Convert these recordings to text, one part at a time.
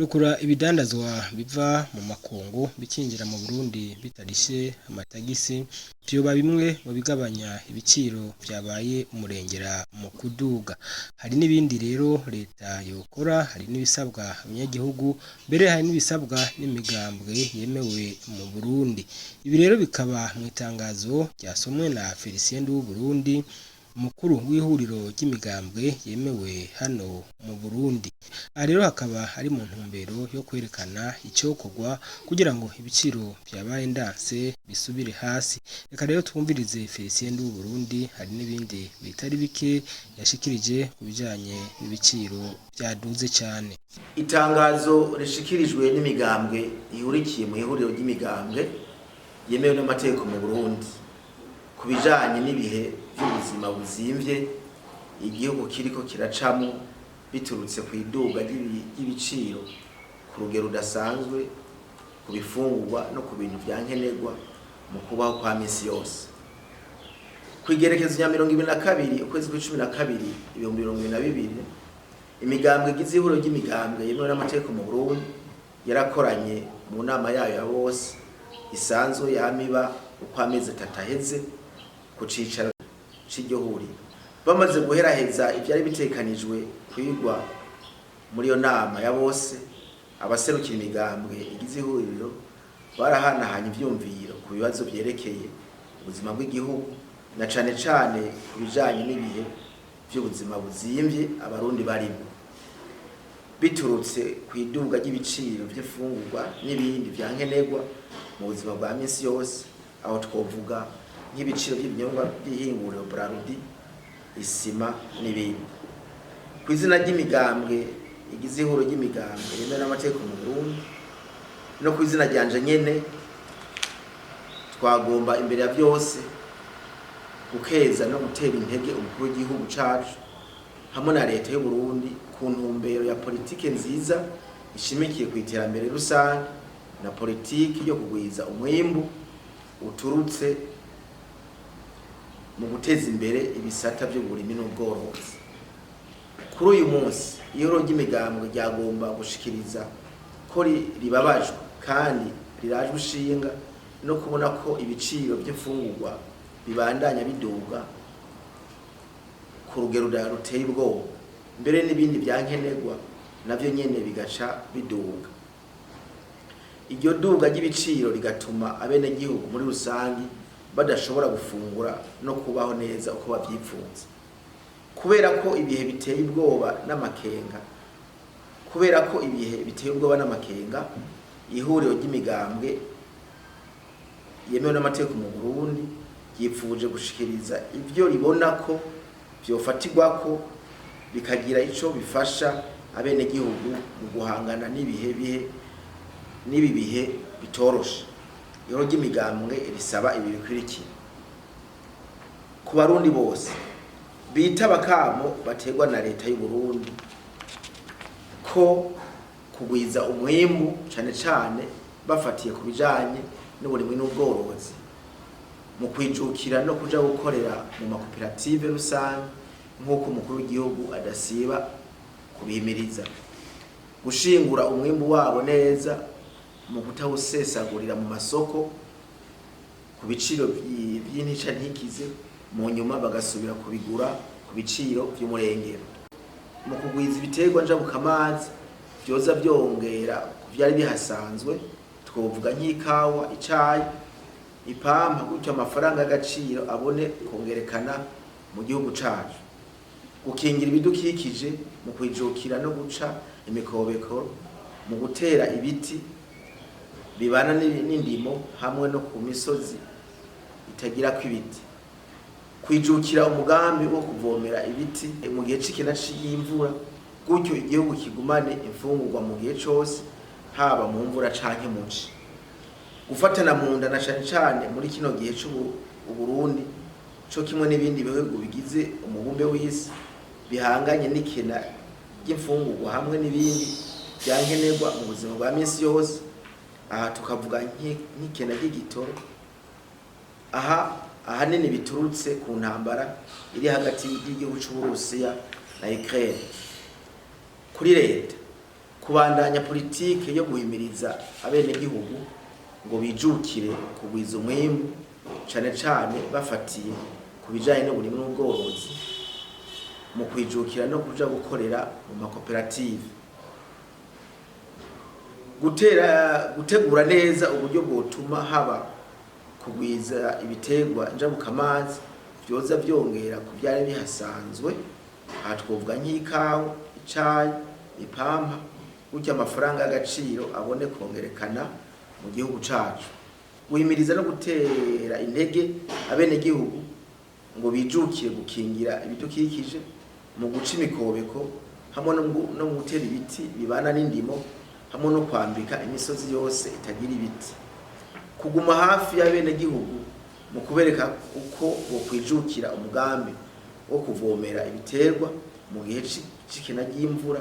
Kurekura ibidandazwa biva mu makungu bikinjira mu Burundi bitarishe amatagisi vyoba bimwe mu bigabanya ibiciro vyabaye umurengera mu kuduga. Hari n'ibindi rero leta yokora, hari n'ibisabwa abanyagihugu, mbere hari n'ibisabwa n'imigambwe yemewe mu Burundi. Ibi rero bikaba mu itangazo ryasomwe na Felicien Nduwuburundi, umukuru w'ihuriro ry'imigambwe yemewe hano mu Burundi. Aha rero hakaba ari mu ntumbero yo kwerekana icokorwa kugira ngo ibiciro vyabaye ndanse bisubire hasi. Reka rero twumvirize Felicien Nduwuburundi, hari n'ibindi bitari bike yashikirije ku bijanye n'ibiciro vyaduze cane. Itangazo rishikirijwe n'imigambwe ihurikiye mu ihuriro ry'imigambwe yemewe n'amategeko mu Burundi ku bijanye n'ibihe by'ubuzima buzimvye igihugu kiriko kiracamo biturutse ku iduga ry'ibiciro ku rugero rudasanzwe ku bifungurwa no ku bintu vya nkenerwa mu kubaho kwa misi yose. Ku igerekezo rya 22 ukwezi kw'icumi na kabiri 2022, imigambwe igize ihuriro ry'imigambwe yemewe n'amategeko mu Burundi yarakoranye mu nama yayo ya bose isanzwe yamiba uko amezi 3 aheze ku cicaro c'iryo huriro. Bamaze guheraheza ivyari bitekanijwe kwigwa muri iyo nama ya bose, abaserukira imigambwe igize ihuriro barahanahanye ivyumviro ku bibazo vyerekeye ubuzima bw'igihugu, na cane cane ku bijanye n'ibihe vy'ubuzima buzimvye Abarundi barimo biturutse ku iduga ry'ibiciro vy'imfungurwa n'ibindi vya nkenerwa mu buzima bwa misi yose, aho twovuga nk'ibiciro by'ibinyobwa by'ihinguriro Brarudi, isima n'ibindi. Ku izina ry'imigambwe igize ihuriro ry'imigambwe yemewe n'amategeko mu Burundi no ku izina ryanje nyene, twagomba imbere ya byose gukeza no gutera intege umukuru w'igihugu cacu hamwe na leta y'u Burundi ku ntumbero ya politike nziza ishimikiye ku iterambere rusange na politiki yo kugwiza umwimbu uturutse mu guteza imbere ibisata by'uburimi n'ubworozi. Kuri uyu munsi, ihuriro ry'imigambwe ryagomba gushikiriza ko ribabajwe kandi rirajwe ishinga no kubona ko ibiciro by'imfungurwa bibandanya biduga ku rugero ruteye ubwoba, mbere n'ibindi bya nkenerwa navyo nyene bigaca biduga. Iryo duga ry'ibiciro rigatuma abenegihugu muri rusangi badashobora gufungura no kubaho neza uko bavyipfuza. Kubera ko ibihe biteye ubwoba n'amakenga, kubera ko ibihe biteye ubwoba n'amakenga, ihuriro ry'imigambwe yemewe n'amategeko mu Burundi ryipfuje gushikiriza ivyo ribona ko vyofatirwako bikagira ico bifasha abenegihugu mu guhangana n'ibihe bihe n'ibi bihe bitoroshe. Ihuriro ry'imigambwe risaba ibi bikurikira: ku Barundi bose bitaba akamo baterwa na leta y'u Burundi ko kugwiza umwimbu, cane cane bafatiye ku bijanye n'uburimwi n'ubworozi, mu kwijukira no kuja gukorera mu makoperative rusange nk'uko umukuru w'igihugu adasiba kubihimiriza, gushingura umwimbu wabo neza mu kutawusesagurira mu masoko ku biciro vy'intica ntikize, mu nyuma bagasubira kubigura ku biciro vy'umurengero, mu kugwiza ibiterwa njabukamazi vyoza vyongera ku vyari bihasanzwe, twovuga nk'ikawa, icayi, ipampa, gutyo amafaranga y'agaciro abone kongerekana mu gihugu cacu, gukingira ibidukikije mu kwijukira no guca imikobeko, mu gutera ibiti bibana n'indimo hamwe no ku misozi itagirako ibiti, kwijukira umugambi wo kuvomera ibiti mu gihe c'ikena c'imvura, gutyo igihugu kigumane imfungurwa mu gihe cose, haba mu mvura canke mu ci, gufatana mu nda na cane cane muri kino gihe c'Uburundi co kimwe n'ibindi bihugu bigize umubumbe w'isi bihanganye n'ikena ry'imfungurwa hamwe n'ibindi vyankenerwa mu buzima bwa misi yose. Aha tukavuga nk'ikena ry'igitoro, aha ahanini biturutse ku ntambara iri hagati y'igihugu c'Uburusiya na Ukraine. Kuri leta Kubandanya politike yo guhimiriza abenegihugu ngo bijukire kugwiza umwimbu, cane cane bafatiye ku bijanye n'uburimyi n'ubworozi, mu kwijukira no kuja gukorera mu makoperative. Gutegura neza uburyo bwotuma haba kugwiza ibiterwa njabukamazi vyoza vyongera ku vyari bihasanzwe. Aha twovuga nk'ikawa, icayi, ipampa, gutyo amafaranga y'agaciro abone kongerekana mu gihugu cacu. Guhimiriza no gutera intege abenegihugu ngo bijukire gukingira ibidukikije mu guca imikobeko hamwe no mu gutera ibiti bibana n'indimo, hamwe no kwambika imisozi yose itagira ibiti. Kuguma hafi y'abenegihugu mu kubereka uko bokwijukira umugambi wo kuvomera ibiterwa mu gihe c'ikena ry'imvura,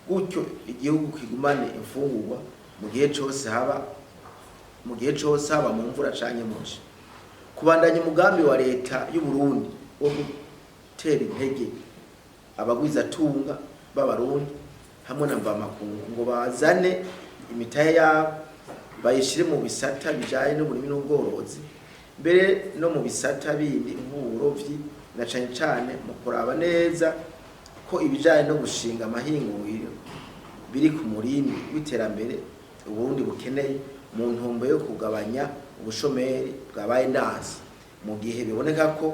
gutyo igihugu kigumane imfungurwa mu gihe cose, haba mu mvura canke mu ci. Kubandanya umugambi wa leta y'u Burundi wo gutera intege abagwizatunga b'Abarundi hamwe na mvamakungu ngo bazane imitahe yabo bayishire mu bisata bijanye n'uburimyi n'ubworozi, mbere no mu bisata bindi nk'uburovyi, na cane cane mu kuraba neza ko ibijanye no gushinga amahinguriro biri ku murindi w'iterambere Uburundi bukeneye mu ntumbero yo kugabanya ubushomeri bwabaye ndanse, mu gihe biboneka ko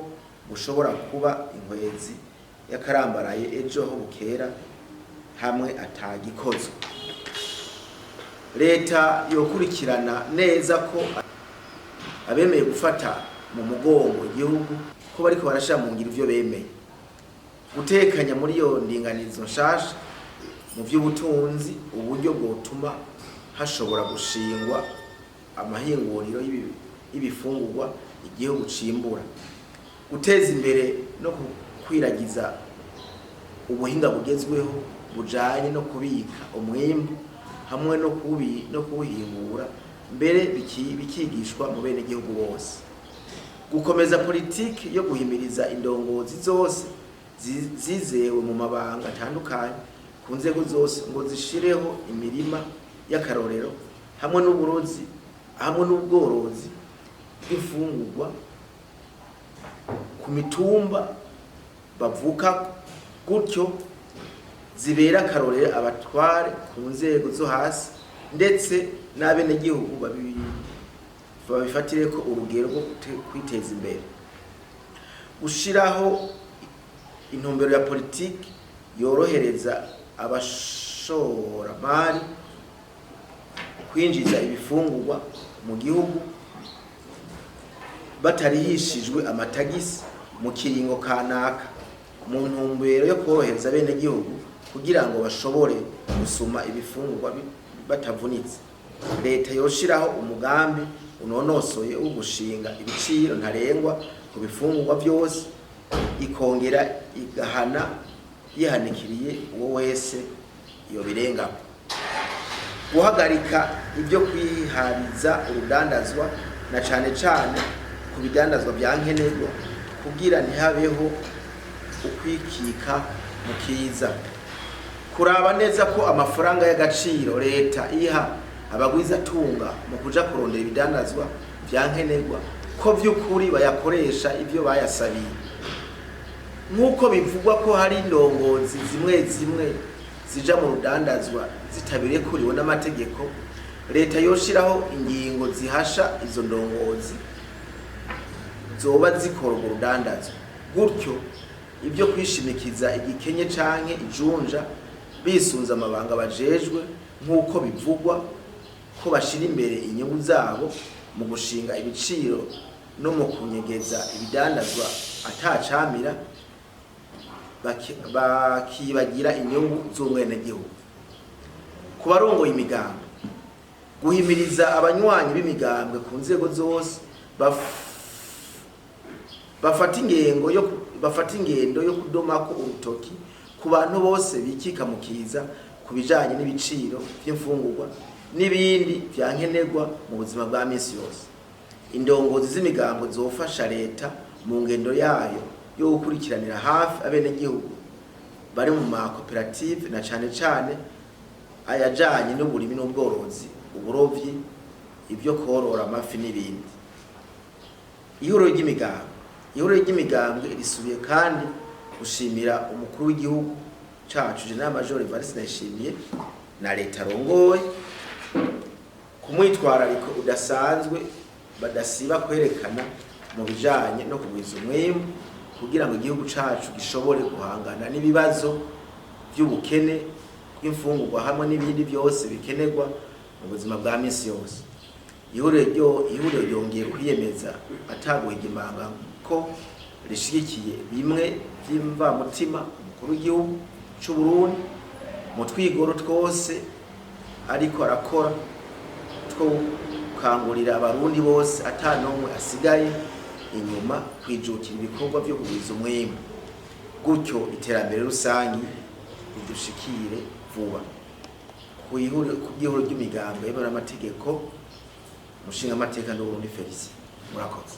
bushobora kuba inkwezi y'akarambaraye ejo ho bukera hamwe atagikozwe. Leta yokurikirana neza ko abemeye gufata mu mugongo igihugu ko bariko barashira mu ngiro ivyo bemeye. Gutekanya muri iyo ndinganizo nshasha mu vy'ubutunzi uburyo bwotuma hashobora gushingwa amahinguriro y'ibifungurwa igihugu cimbura. Guteza imbere no gukwiragiza ubuhinga bugezweho bujanye no kubika umwimbu hamwe no kuwuhingura, mbere bikigishwa mu benegihugu bose. Gukomeza politiki yo guhimiriza indongozi zose zizewe mu mabanga atandukanye ku nzego zose ngo zishireho imirima y'akarorero hamwe n'uburozi hamwe n'ubworozi bw'imfungurwa ku mitumba bavuka, gutyo zibera akarorero abatware ku nzego zo hasi ndetse n'abenegihugu babifatireko urugero rwo kwiteza imbere. Gushiraho intumbero ya politiki yorohereza abashoramari kwinjiza ibifungurwa mu gihugu batarihishijwe amatagisi mu kiringo kanaka, mu ntumbero yo korohereza abenegihugu kugira ngo bashobore gusuma ibifungurwa batavunitse. Leta yoshiraho umugambi unonosoye wo gushinga ibiciro ntarengwa ku bifungurwa vyose, ikongera igahana yihanikiriye uwo wese yobirengako. Guhagarika ibyo kwihariza urudandazwa, na cane cane ku bidandazwa vya nkenerwa, kugira ntihabeho ukwikika mu kiza. Kuraba neza ko amafaranga y'agaciro leta iha abagwizatunga mu kuja kurondera ibidandazwa vya nkenerwa ko vy'ukuri bayakoresha ivyo bayasabiye, nk'uko bivugwa ko hari indongozi zimwe zimwe zija mu rudandazwa zitabirekuriwe n'amategeko. Leta yoshiraho ingingo zihasha izo ndongozi zoba zikora urwo rudandazwa, gutyo ibyo kwishimikiza igikenye canke ijunja bisunze amabanga bajejwe, nk'uko bivugwa ko bashira imbere inyungu zabo mu gushinga ibiciro no mu kunyegeza ibidandazwa atacamira, bakibagira inyungu z'umwenegihugu. Ku barongoye imigambwe, guhimiriza abanywanyi b'imigambwe ku nzego zose bafata ingendo yo kudomako urutoki ku bantu bose bikika mu kiza ku bijanye n'ibiciro vy'imfungurwa n'ibindi vya nkenerwa mu buzima bwa misi yose. Indongozi z'imigambwe zofasha leta mu ngendo yayo yo gukurikiranira hafi abenegihugu bari mu makoperative, na cane cane Ayajanye n'uburimi n'ubworozi, uburovyi, ibyo korora amafi n'ibindi. Ihuriro ry'imigambwe. Ihuriro ry'imigambwe risubiye kandi gushimira umukuru w'igihugu cacu, Général Major Evariste Ndayishimiye, na leta arongoye ku mwitwarariko udasanzwe badasiba kwerekana mu bijanye no kugwiza umwimbu, kugira ngo igihugu cacu gishobore guhangana n'ibibazo by'ubukene bw'imfungurwa hamwe n'ibindi byose bikenerwa mu buzima bwa misi yose. Ihuriro ryongeye kwiyemeza ataguhiga imanga ko rishigikiye bimwe by'imvamutima umukuru w'igihugu c'u Burundi mu twigoro twose ariko arakora two gukangurira Abarundi bose ata n'umwe asigaye inyuma kwijukira ibikorwa vyo kugwiza umwimbu, gutyo iterambere rusangi ridushikire vuba. Ku ihuriro ry'imigambwe yemewe n'amategeko, umushingamateka Nduwurundi Felicien. Murakoze.